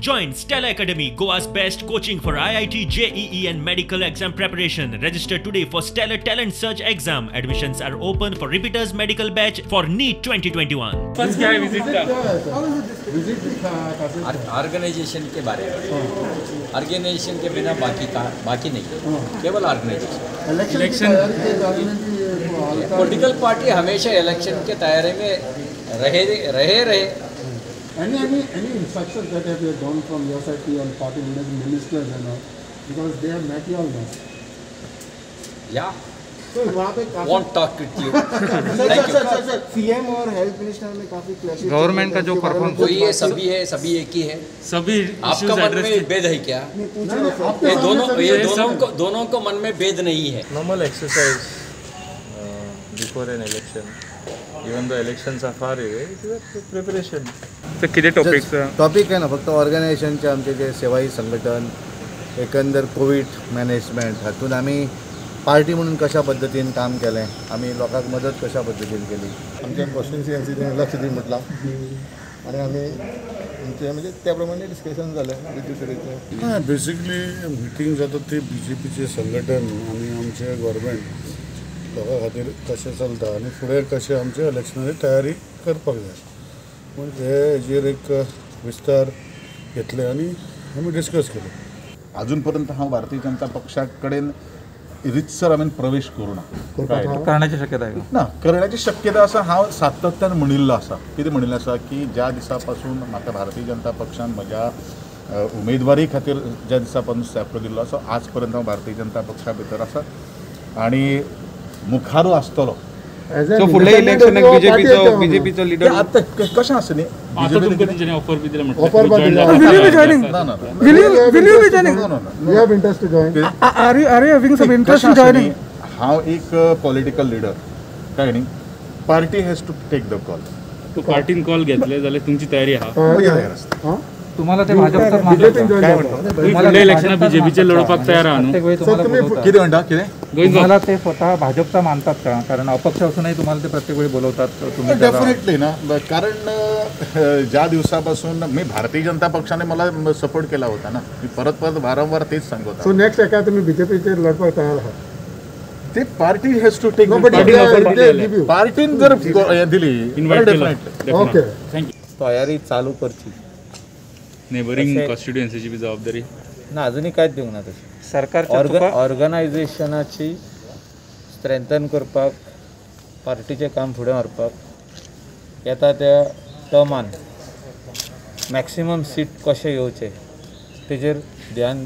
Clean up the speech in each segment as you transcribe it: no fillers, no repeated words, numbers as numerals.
Join Stellar Academy, Goa's best coaching for IIT, JEE and medical exam preparation. Register today for Stellar Talent Search exam. Admissions are open for repeaters medical batch for NEET 2021. First क्या है visit का? Organisation K बारे में, organisation K बिना बाकी का बाकी नहीं, केवल ऑर्गेनाइजेशन। इलेक्शन पॉलिटिकल पार्टी हमेशा इलेक्शन के तैयारी में रहे रहे रहे। Any any any instructions that have you gone from your side to your party leaders, ministers and all, because they have met you all now? Yeah. So वहाँ pay काफी won't talk with you. Thank you. Sir, sir, CM Aur health minister में काफी clashes. Government का जो performance कोई ये सभी है, सभी एक ही है, सभी आपका मन में भेद है क्या? ये दोनों को मन में भेद नहीं है। Normal exercise before an election, even though elections are far away, it is a preparation. तर किती टॉपिक्स टॉपिक आहे ना, फक्त ऑर्गनायझेशनचे आमचे जे सेवाही संघटन, एकंदर कोवीड मॅनेजमेंट हातून आमी पार्टी म्हणून कशा पद्दतीन काम केलें, आमी लोकांक मदत कशा पद्दतीन केली, आमच्या कॉन्स्टिट्युएन्सी लक्ष दी म्हटलां आनी आमी आमचें म्हणजे त्या प्रमाणे डिस्कशन जालें दुसरेचें. ना, बेसिकली मिटींग जाता ती बी जे पीचें संघटन आनी आमचें गव्हर्मेंट लोकां खातीर कशें चलता आनी फुडें कशें आमचें इलेक्शनाची तयारी करपाक जाय म्हूण हे हेजेर एक विस्तार घेतले आनी आमी डिस्कस केलें. अजून पर्यंत हांव भारतीय जनता पक्षा कडेन रितसर हांवें प्रवेश करूं ना. करण्याची शक्यता आहे ना? करण्याची शक्यता आसा. हांव सातत्यान म्हणिल्लो आसा, कितें म्हणिल्लें आसा की ज्या दिसा पासून म्हाका भारतीय जनता पक्षान म्हज्या उमेदवारी खातीर ज्या दिसा पासून स्टेप दिल्लो आसा आज पर्यंत हांव भारतीय जनता पक्षा भितर आसा आनी मुखारू आसतलो. सो फुडले इलेक्शनाक बीजेपीचो लीडर आतां कशें आसा न्ही, आता तुमकां तेंच्यांनी ऑफर बी दिल्या ऑफर बी दिल्या. Will you be joining? ना ना, will you be joining? No no, you have interest to join? Are you having some interest in joining? हांव एक पॉलिटिकल लिडर, काय न्ही, party has to take the call. तू पार्टीन call घेतले जाल्यार तुमची तयारी आहा? हां, तुम्हाला ते भाजपचाच मानतात? फुडल्या इलेक्शनाक बीजेपीचेर लढोवपाक तयार आहा न्हू? कितें म्हणटा? कितें तुम्हाला ते स्वतः भाजपचा मानतात का? कारण अपक्ष असूनही तुम्हाला ते प्रत्येक वेळी बोलवतात. तुम्ही डेफिनेटली ना, कारण ज्या दिवसापासून मी भारतीय जनता पक्षाने मला सपोर्ट केला होता ना, मी परत परत वारंवार तेच सांगत होतो. सो नेक्स्ट एका तुम्ही बीजेपीचेर लढपाक तयार आहात? ते party has to take, पार्टीन जर दिली डेफिनेटली. Okay, thank you. तयारी चालू करची. नेबरिंग कॉन्स्टिट्युएन्सीची बी जबाबदारी ना, अजूनही कांयच दिवंक ना तशें. सरकारच्या ऑर्गनायझेशनाची स्ट्रेंथन करपाक, पार्टीचें काम फुडें व्हरपाक येता त्या टर्मान मॅक्सिमम सीट कशें येवचें तेजेर ध्यान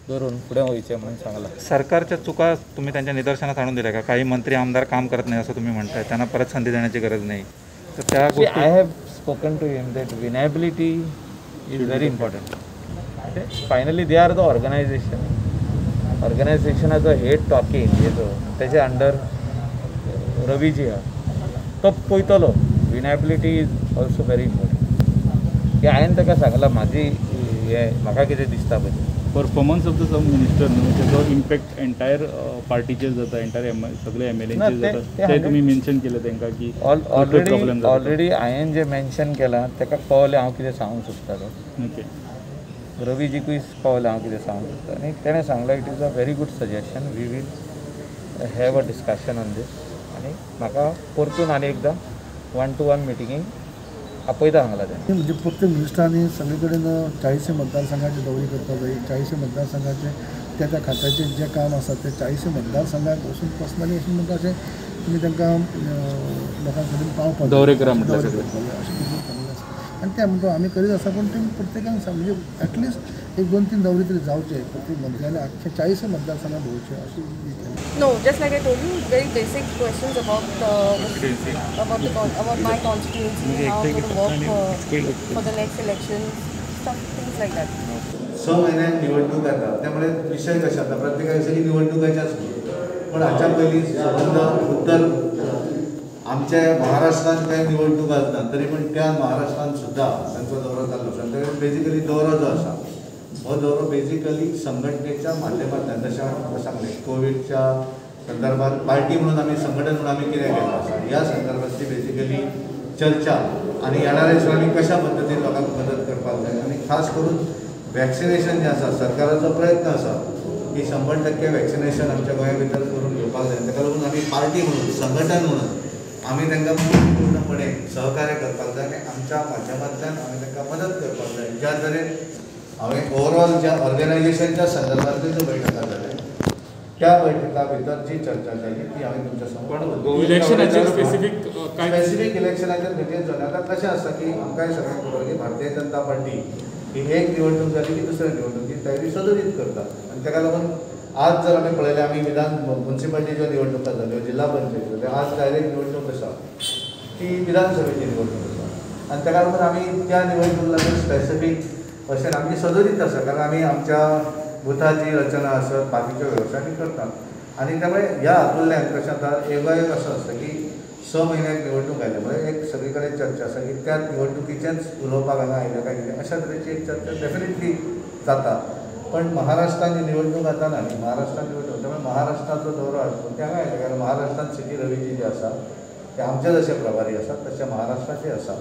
दवरून फुडें वयचें म्हणून सांगलां. सरकारच्या चुका तुम्ही त्यांच्या निदर्शनात आणून दिल्या का? काही मंत्री आमदार काम करत नाही असं तुम्ही म्हणताय, त्यांना परत संधी देण्याची गरज नाही, तर त्या गोष्टी I have spoken to him that winnability is very important. Finally they are the organisation, ऑर्गनायझेशनाचो head talking हेजो तेजे अंडर रवी जी आहा तो पळयतलो. Winnability is also very important. की हांवें ताका सांगलां म्हाजी हें म्हाका कितें दिसता पळय performance of the some minister न्हू तेजो इम्पॅक्ट एंटायर पार्टीचेर जाता, एंटायर सगळे एम एल एंचेर जाता. ते तुमी मेन्शन केलें तांकां की ऑलरेडी ऑलरेडी हांवें जें मेन्शन केलां ताका कळलें हांव कितें सांगूंक सोदता तो. ओके, रवीजीकूय कळलें हांव कितें सांगूंक सोदता आनी तेणें सांगलां it is a very good suggestion, we will have a discussion on this. आनी म्हाका परतून आनी एकदां 1 to 1 मिटिंगेक आपयता सांगलां तेणें. म्हणजे प्रत्येक मिनिस्टरांनी सगळे कडेन 40 मतदारसंघाची दौरी करपाक जाय. 40 मतदारसंघाचे त्या त्या खात्याचें जें काम आसा तें 40 मतदारसंघाक वचून पर्सनली वचून म्हणटा अशें तुमी तांकां लोकां कडेन पावपाक दौरे करा म्हटलें सगळें अशें कितें सांगलें आसा. आनी तें म्हणटा आमी करीत आसा, पूण तें प्रत्येकान म्हणजे एटलिस्ट एक 2-3 दौरे तरी जावचे, प्रत्येक मंत्र्यांनी आख्खे 40 मतदारसंघात भोवचे अशें. No, just like I told you, very basic questions about about my constituency, how I'm going to work for the next election, stuff, things like that. 6 महिन्यात निवडणूक येतात, त्यामुळे विषय कशा आता प्रत्येका विषयी निवडणुकाच्याच, पण हाच्या पयलीं संबंद उत्तर आमच्या महाराष्ट्रात काही निवडणूक आसना तरी पण त्या महाराष्ट्रात सुद्धा तांचो दौरो चाललो आसा. बेजिकली दौरो जो आसा हो दौरो बेजिकली संघटनेच्या माध्यमांतल्यान, जशें हांवें सांगलें कोविडच्या संदर्भात पार्टी म्हणून आमी संघटन म्हणून आमी कितें केल्लें आसा ह्या संदर्भातली बेजिकली चर्चा आनी येणाऱ्या दिसांनी कशा पद्दतीन लोकांक मदत करपाक जाय आनी खास करून वॅक्सिनेशन जें आसा सरकाराचो प्रयत्न आसा की 100% वॅक्सिनेशन आमच्या गोंया भितर करून घेवपाक जाय. ताका लागून आमी पार्टी म्हणून संघटन म्हणून आमी तांकां पूर्णपणे सहकार्य करपाक जाय आनी आमच्या माध्यमांतल्यान आमी तांकां मदत करपाक जाय. ज्या तरेन हांवें ओवरऑल ज्या ऑर्गनायझेशनच्या संदर्भांतल्यो ज्यो बैठका जाल्या त्या बैठका भितर जी चर्चा जाली ती हांवें तुमच्या समोर. इलेक्शनाचेर स्पेसिफीक स्पेसिफीक इलेक्शनाचेर खंयचेच जालें. आतां कशें आसा की आमकांय सगळ्यांक खबर की भारतीय जनता पार्टी ही एक निवडणूक जाली की दुसऱ्या निवडणुकी तयारी सदोदीत करता आनी ताका लागून आज जर आमी पळयलें आमी विधान मुन्सिपालिटीच्यो निवडणुका जाल्यो, जिल्हा पंचायती जाल्यो, आज डायरेक्ट निवडणूक आसा ती विधानसभेची निवडणूक आसा आनी ताका लागून आमी त्या निवडणूक लागून स्पेसिफीक अशें आमची सदोदीत आसा कारण आमी आमच्या बुथाची रचना आसत बाकीच्यो वेवस्था आमी करतात आनी त्यामुळे ह्या हातूंतल्यान कशें आतां एकाएक असो आसता की 6 म्हयन्याक निवडणूक आयल्या म्हणजे एक सगळी कडेन चर्चा आसा की त्या निवडणुकीचेंच उलोवपाक हांगा आयल्या काय कितें अशा तरेची एक चर्चा डेफिनेटली जाता. पण महाराष्ट्रान जी निवडणूक आतां ना न्ही, महाराष्ट्रान निवडणूक त्यामुळे महाराष्ट्राचो दौरो आसलो ते हांगा आयले कारण महाराष्ट्रान सी टी रवीजी जे आसा ते आमचे जशे प्रभारी आसात तशे महाराष्ट्राचे आसा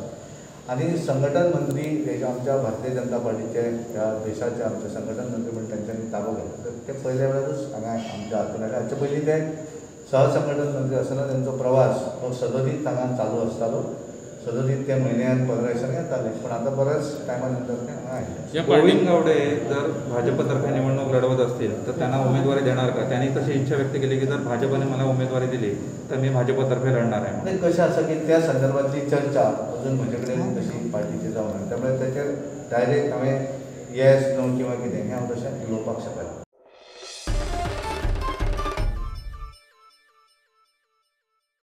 आनी संघटन मंत्री आमच्या भारतीय जनता पार्टीचे ह्या देशाचे आमचे संघटन मंत्री म्हण तेंच्यांनी ताबो घेतला तर ते पयल्या वेळारूच हांगा आमच्या हातून आयले. हाचे पयलीं ते सहसंघटन मंत्री आसतना तेंचो प्रवास हो सदोदीत हांगा चालू आसतालो, सदोदीत ते म्हयन्यान 15 दिसांनी येताले पण आतां बऱ्याच टायमा नंतर ते हांगा आयले. गोविंद गावडे जर भाजपतर्फे निवडणूक लढवत असतील तर त्यांना उमेदवारी देणार का? त्यांनी तशी इच्छा व्यक्त केली की जर भाजपने मला उमेदवारी दिली तर मी भाजपतर्फे लढणार आहे. नाही, कशें आसा की त्या संदर्भातली चर्चा अजून म्हजे कडेन तशी पार्टीची जावना त्यामुळे ताचेर डायरेक्ट हांवें येस नो किंवा कितें हें हांव तशें उलोवपाक शकना.